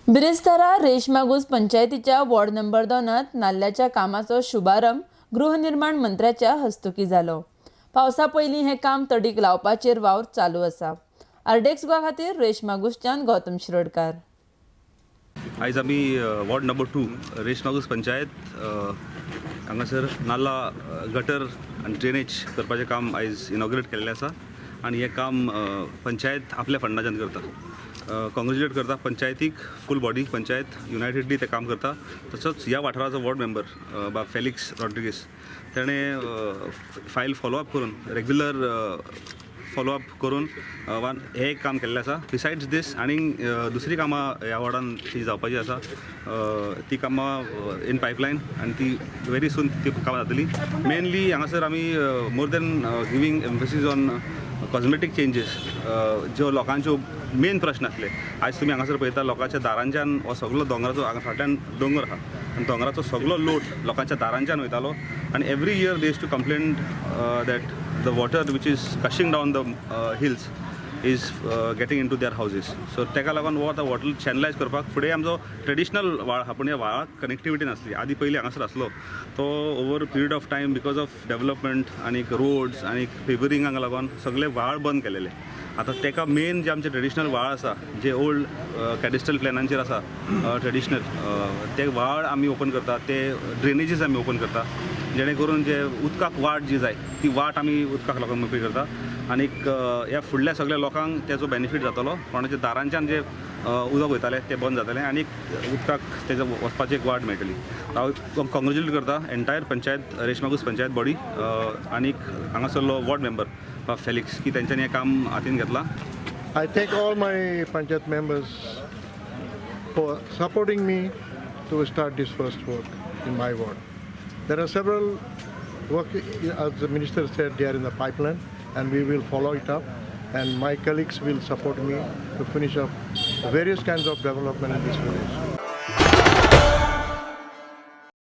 बिरेस्तारा रेशमागूस पंचायतीच्या ward number दोनांत नाल्ल्याच्या कामाचो शुभारंभ गृहनिर्माण मंत्र्याच्या हस्तुकीं जालो. पावसा पयलीं हें काम तडीक लावपाचेर वावर चालू आसा. आरडीएक्स गोवा खातीर रेशमागूसच्यान गौतम शिरोडकार. आयज आमी वॉर्ड नंबर 2 रेशमागूस पंचायत हांगासर नाल्ला गटर आनी ड्रेनेज करपाचें काम आयज इनॉग्रेट केल्लें आसा आनी हें काम पंचायत आपल्या फंडाच्यान करता. कॉंग्रेच्युलेट करता पंचायतीक, फूल बॉडी पंचायत युनायटेडली तें काम करता. तसोच ह्या वाठाराचो वॉर्ड मेंबर बाब फेलिक्स रॉड्रिगीस, तेणें फायल फॉलोअप करून, रेगुलर फॉलोअप करून वन हें एक काम केल्लें आसा. बिसायड्स दीस आनीक दुसरी कामां ह्या वॉर्डान ती जावपाची आसा. ती कामां इन पायपलायन आनी ती वेरी सून ती कामां जातली. मेनली हांगासर आमी more than giving emphasis on cosmetic changes, ज्यो लोकांच्यो मेन प्रश्न आसले, आयज तुमी हांगासर पळयता, लोकांच्या दारांच्यान हो सगलो दोंगराचो, हांगा फाटल्यान दोंगर आहा आनी दोंगराचो सगलो लोट लोकांच्या दारांच्यान वयतालो आनी every year they used to complain that the water which is gushing down the hills is getting into their houses. So ताका लागून हो आतां वॉटर चॅनलायज करपाक फुडें आमचो ट्रेडिशनल व्हाळ आहा, पूण ह्या व्हाळाक कनेक्टिविटी नासली. आदी पयलीं हांगासर आसलो तो over period of time, because of development आनीक रोड्स आनी पेवरिंगाक लागून सगळे व्हाळ बंद केलेले. आतां ताका मेन जे आमचे ट्रेडिशनल व्हाळ आसा, जे ओल्ड कॅडिस्ट्रल प्लॅनांचेर आसा ट्रेडिशनल, ते व्हाळ आमी ओपन करता, ते ड्रेनेजीस आमी ओपन करता, जेणे करून जे उदकाक वाट जी जाय ती वाट आमी उदकाक लागून मोकळी करता. आनीक ह्या फुडल्या सगळ्या लोकांक तेजो बेनिफीट जातलो. कोणाच्या दारांच्यान जे उदक वयतालें तें बंद जातलें आनी उदकाक तेजो वचपाची एक वाट मेळटली. हांव कॉंग्रेच्युलेट करता एंटायर पंचायत, रेशमागूस पंचायत बॉडी आनीक हांगासरलो वॉर्ड मेंबर फेलिक्स की तेंच्यांनी हें काम हातीन घेतलां. I thank all my panchayat members for supporting me to start this first work in my ward. There are several work, as the minister said, they are in the pipeline and we will follow it up, and my colleagues will support me to finish up various kinds of development in this village.